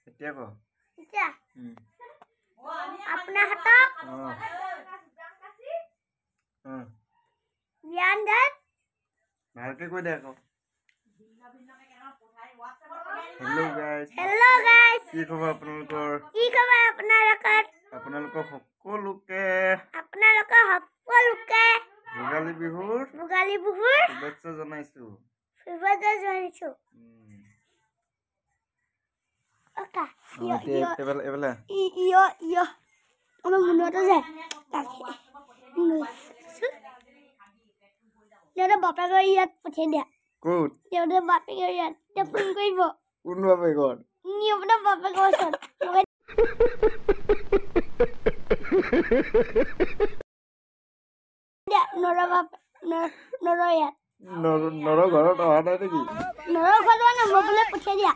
এতিয়া ক। এতিয়া আপোনাহঁতক জ্ঞান। ভালকে কৈ দে আকৌ। হেল্ল' গাইজ, হেল্ল' গাইজ, কি খবৰ আপোনালোকৰ? কি খবৰ আপোনালোকৰ? আপোনালোকৰ সকলোকে, আপোনালোকৰ সকলোকে ভোগালী বিহুৰ, ভোগালী বিহুৰ শুভেচ্ছা জনাইছো। শুভেচ্ছা জনাইছো। আমাৰ মুনুহঁতে যায়, সিহঁতৰ বাপেকৰ ইয়াত পঠিয়াই দিয়া। ক'ত? সিহঁতৰ বাপেকৰ ইয়াত এতিয়া ফোন কৰিব। কোন বাপেকৰ? সিহঁতৰ বাপেকৰ ওচৰত নৰ বাপে নৰ ইয়াত। নৰ ঘৰত অহা নাই নেকি? নৰ ঘৰত অহা নাই, মই বোলে পঠিয়াই দিয়া।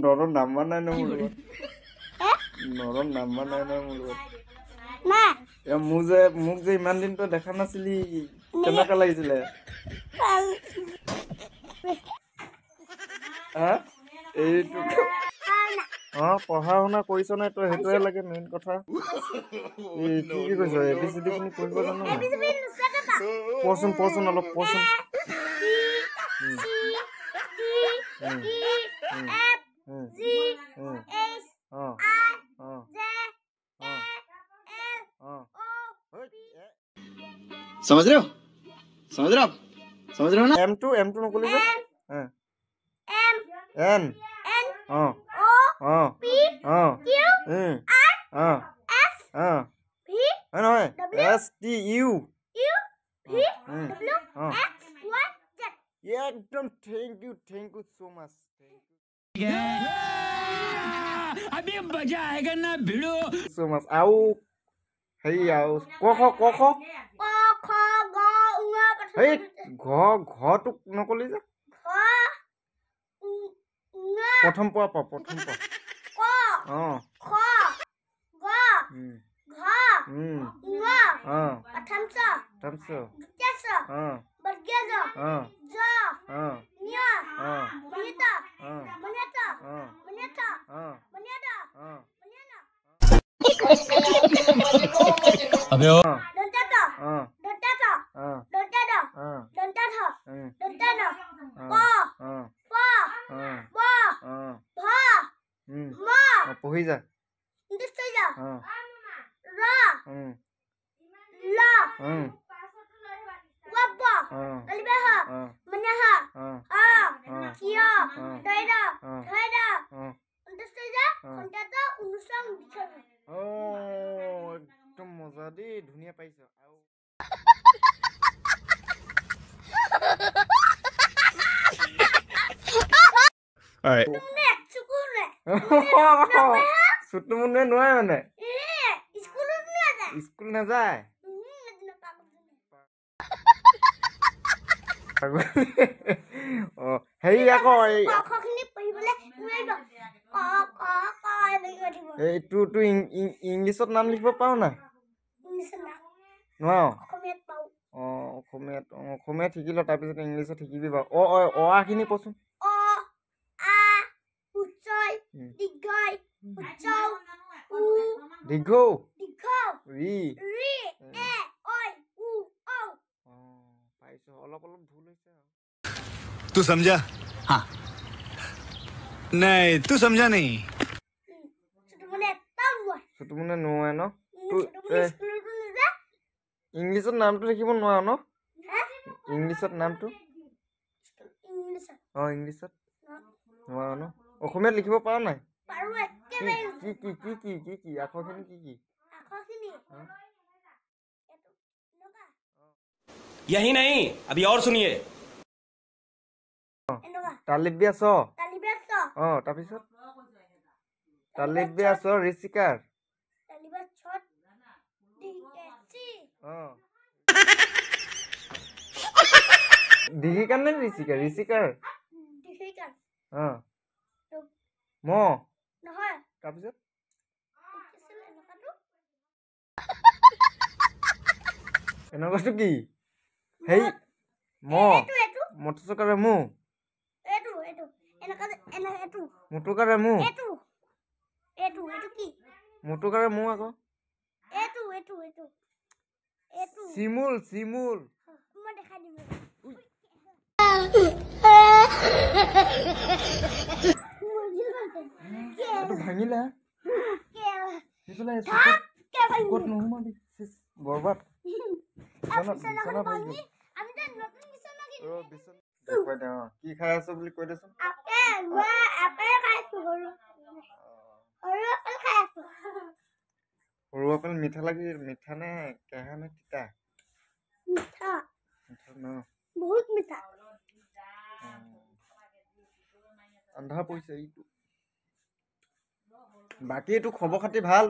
নৰ নাম্বাৰ নাই ন মোৰ লগত? নৰ নাম্বাৰ নাই নহয় মোৰ লগত। নাই। মোৰ যে, মোক যে ইমান দিন তই দেখা নাছিলি, কেনেকুৱা লাগিছিলে? এইটো অ, পঢ়া শুনা কৰিছ নাই তই? সেইটোহে লাগে মেইন কথা। এই কি কি কৈছ? এ বি চি ডি খিনি পঢ়িব জান নাই? পঢ়চোন, পঢ়চোন অলপ পঢ়চোন। समझ रहे हो? समझ रहे हो आप? समझ रहे हो ना? এমটো, এমটো নকলি যে? এন, অ, অ, অ, অ, অ, নহয়, এছ টি ইউ, একদম। Thank you, thank you so much. अभी मजा आएगा ना भिड़ो। চ' মাচ। আৰু হেৰি, আৰু ক খ, ক খ, ক খ গ ঙ। সেই ঘ, ঘটোক নকলি যে? প্ৰথম পোৱা প, প্ৰথম প। ক, অ, খ, গ, ঘ, ঙ, অ, প্ৰথম চ, প্ৰথম চ, দ্বিতীয় চ, অ, বৰ্গীয় জ, অ, জ, অ, ঞ, অ, মনিত, অ, মনিত, অ, মনিত, অ, মনিত, অ, মনিত, अबे অ, দন্ত্য ত, অ, দন্ত্য ত, অ, দন্ত্য দ, অ, দন্ত্য ধ, দন্ত্য ন, ক, অ, ফ, অ, ব, অ, ভ, ম। অ, পঢ়ি যা। নিশ্চয়। অ, ৰ, ল, ৱ, অ, তালিবে হ, অ, মানে হ, অ, অ, অ, থিয়, অ, দৈৰ, অ, ধৈৰ, অ, অন্তস্থ, খন্তাত, অনুসং, দীঘল। অ, একদম মজা দেই, ধুনীয়া পাইছ। আৰু ছোটু মুনুৱে নোৱাৰে মানে? স্কুল নাযায়। অ, হেৰি আকৌ এই তোৰ তোৰ ইংলিছত নাম লিখিব পাৰ নাই? নোৱাৰ? অ, অসমীয়াত, অ, অসমীয়াত শিকি ল, তাৰপিছত ইংলিছত শিকিবি বাৰু। অ, অ, অ আখিনি কচোন। অ, আ, উচ্চই, দীৰ্ঘই, উচ্চ, উ, দীৰ্ঘ, দীৰ্ঘ, ৰি, ৰি, এ, ঐ, উ, ঔ। অ, পাৰিছ, অলপ অলপ ভুল হৈছে আৰু। तू समझा? हाँ, नहीं, तू समझा नहीं। ছোট মানে এটাও নোৱাৰে। ছোটু মুনুৱে নোৱাৰে ন? ছোট মানে স্কুলতো নাযায়। ইংলিছত নামটো লিখিব নোৱাৰ ন? হা? ইংলিছত নামটো? ইংলিছত? অ, ইংলিছত নোৱাৰ ন? অসমীয়াত লিখিব পাৰ নাই? পাৰো, কি একেবাৰে। কি কি কি কি কি কি আখৰখিনি কি কি? আখৰখিনি অ? এইটো এনেকুৱা। यही नहीं, अभी और सुनिए। এনেকুৱা। তালিব্যা চ। তালিব্যা চ। অ, তাৰপিছত তালিব্যা চ ঋষিকাৰ। তালিব্যা ছ ডি এ চি। অ, দীঘিকাৰ নে ঋষিকাৰ? ঋষিকাৰ। দীঘিকাৰ। অ, ম। নহয়। তাৰপিছত এনেকুৱাটো। এনেকুৱাটো কি? সেই ম। এইটো, এইটো। মটচকাৰে মু। এইটো, এইটো এনেকুৱা যে, মোটোকাৰে মু। এইটো এইটো এইটো কি? মোটোকাৰে মু আকৌ। এইটো এইটো এইটো এইটো চিমুল চিমুল। মই দেখাই দিম। এইটো ভাঙিলে সেইফালে চুকত নোসোমাবি, বৰবাদ। কি খাই আছ বুলি কৈ দেচোন। সৰু আপেল মিঠা লাগি, মিঠা নে কেহা নে তিতা? মিঠা। মিঠা ন? বহুত মিঠা। আন্ধা পৰিছে এইটো। বাকী এইটো খবৰ খাতি ভাল?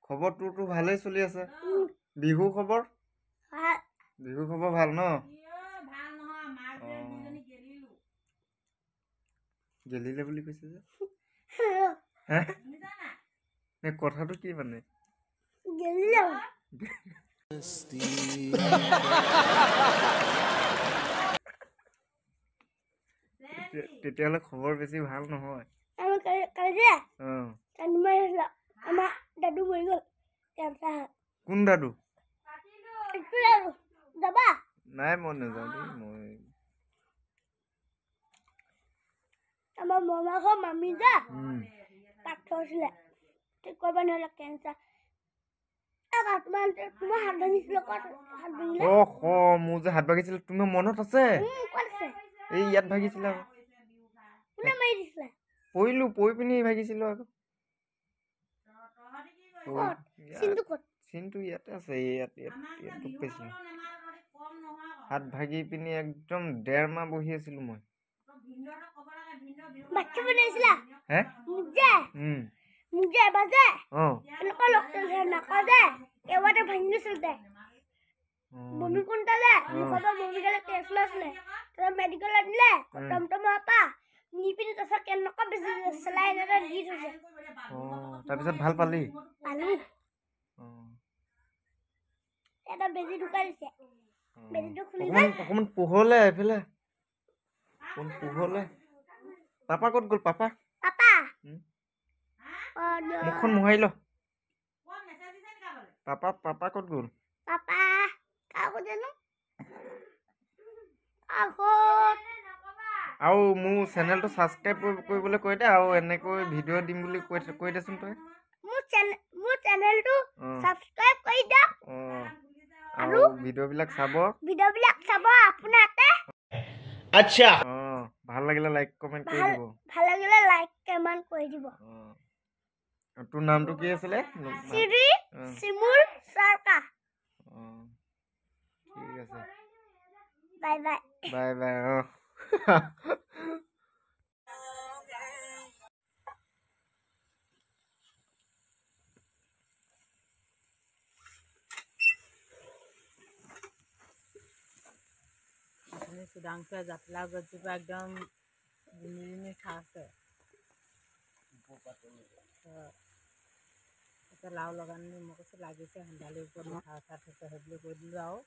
খবৰ তোৰতো ভালেই চলি আছে। বিহু খবৰ? বিহু খবৰ ভাল ন? গেলিলে বুলি কৈছে যে, কথাটো কি মানে? তেতিয়াহ'লে খবৰ বেছি ভাল নহয়। কোন দাদু? নাই, মই নাযাওঁ দেই। মই আমাৰ মামা ঘৰ মামী যে পাথৰ আছিলে, ঠিক কৰিব নহ'লে কেঞ্চাৰ। তোমাৰ হাত ভাঙিছিলে, ক'ত হাত ভাঙিলে? অ, মোৰ যে হাত ভাগিছিলে, তোমাৰ মনত আছে? ক'ত আছে? এই ইয়াত ভাগিছিলে আকৌ। কোনে মাৰি দিছিলে? পৰিলো, পৰি পিনি ভাগিছিলো আকৌ। চিনটো ক'ত? চিনটো ইয়াতে আছে, ইয়াত ইয়াত ইয়াত দুখ পাইছিলো। হাত ভাগি পিনি একদম 1.5 মাহ বহি আছিলো মই। বাচ্চা বনাইছিলা? হে? মোক যে মোক যে এবাৰ যে এনেকুৱা লগ নাকৰ যে এবাৰতে ভাঙি গৈছিল দে। বমি কোনটা যে মুখৰ পৰা বমি গ'লে তেজ ওলাইছিলে। তাৰপিছত মেডিকেলত নিলে, টমটমৰ পৰা নি পিনি তাৰপিছত কেনেকুৱা বেছি চেলাইন এটা দি থৈছে। তাৰপিছত ভাল পালি? পালো। এটা বেজি ঢুকাই দিছে। বেজিটো খুলি গ'ল। অকণমান পোহৰলে এইফালে, অকণ পোহৰলে। পাপা ক'ত গ'ল? পাপা পাপা মুখখন মোহাৰি ল। পাপা পাপা ক'ত গ'ল? পাপা কাকো জানো। আৰু মোৰ চেনেলটো ছাবস্ক্ৰাইব কৰিবলৈ কৈ দে, আৰু এনেকৈ ভিডিঅ' দিম বুলি কৈ দেচোন তই। মোৰ চেনেলটো ছাবস্ক্ৰাইব কৰি দিয়ক। আৰু ভিডিঅ'বিলাক চাব, ভিডিঅ'বিলাক চাব আপোনাতে। আচ্ছা, ভাল লাগিলে লাইক কমেণ্ট কৰি দিব। ভাল লাগিলে লাইক কমেণ্ট কৰি দিব। তোৰ নামটো কি আছিলে? শ্ৰী চিমুল চৰকাৰ। ঠিক আছে, বাই বাই। Bye bye. চুদাংচুৱে জাতিলাও গছজোপা একদম জিমি জিমি খাইছে। এতিয়া লাও লগাম বুলি মই কৈছোঁ, লাগিছে হেন্দালিৰ ওপৰত উঠা উঠা থৈছে সেইবুলি কৈ দিলোঁ আৰু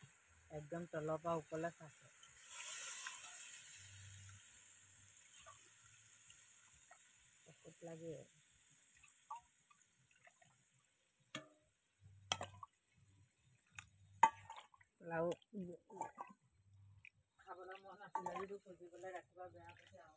একদম তলৰ পৰা ওপৰলৈ চাইছে। বহুত লাগে। লাও খাবলৈ মন আছিলে যদিও খুজিবলৈ ৰাতিপুৱা বেয়া হৈছে আৰু।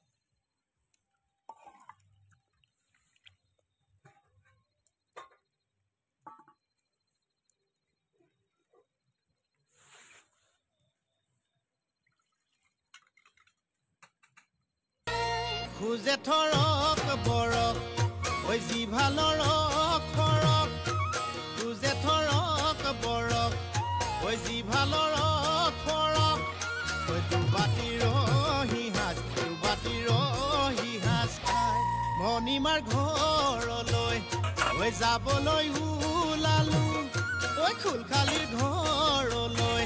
খোজে থৰক বৰক ঐ যি ভালৰ খৰক, খোজে থৰক বৰক ঐ যি ভালৰ খৰক, ঐ দুবাতি ৰহি সাজ, দুবাতি ৰহি সাজ খাই মণিমাৰ ঘৰলৈ ঐ যাবলৈ ওলালো, ঐ খুলখালিৰ ঘৰলৈ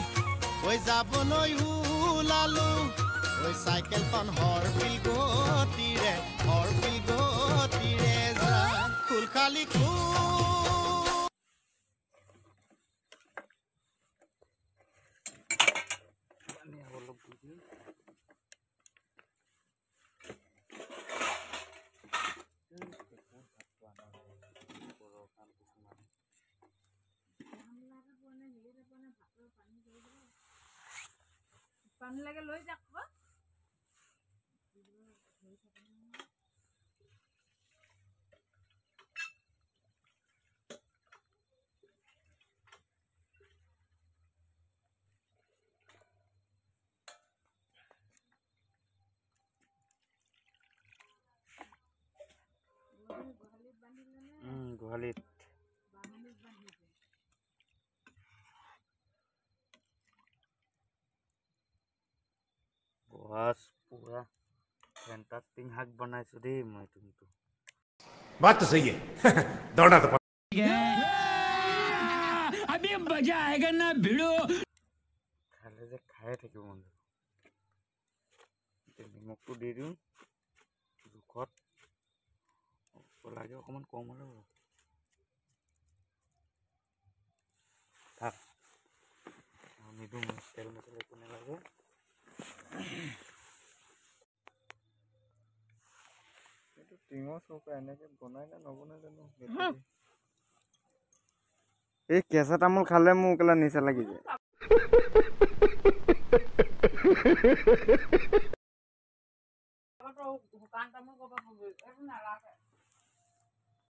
ঐ যাবলৈ ওলালো, ঐ চাইকেলখন হৰপিল গতিৰে, হৰপিল গতিৰে যায় খুলখালি খুল। অলপ দি দিম। পানী লাগে লৈ যাক আকৌ। গোহালিত বহাজ পুৰা ফেণ্টাষ্টিক শাক বনাইছো দেই মই। কিন্তু बात तो सही है, दौड़ना तो अभी मजा आएगा ना भिड़ो। খালে যে খায়ে থাকিব মন যাব। এতিয়া নিমখটো দি দিওঁ জোখত, লাগে অকণমান কম হ'লে হ'ব। থাক, আৰু নিদিওঁ মই তেল মছলা, একো নালাগে। এইটো টিঙৰ চৌকা এনেকে বনাই নে নবনাই জানো। এই কেঁচা তামোল খালে মোৰ কেলা নিচা লাগি যায়। শুকান তামোল ক'ৰপৰা পাবি? এইটো নালাগে।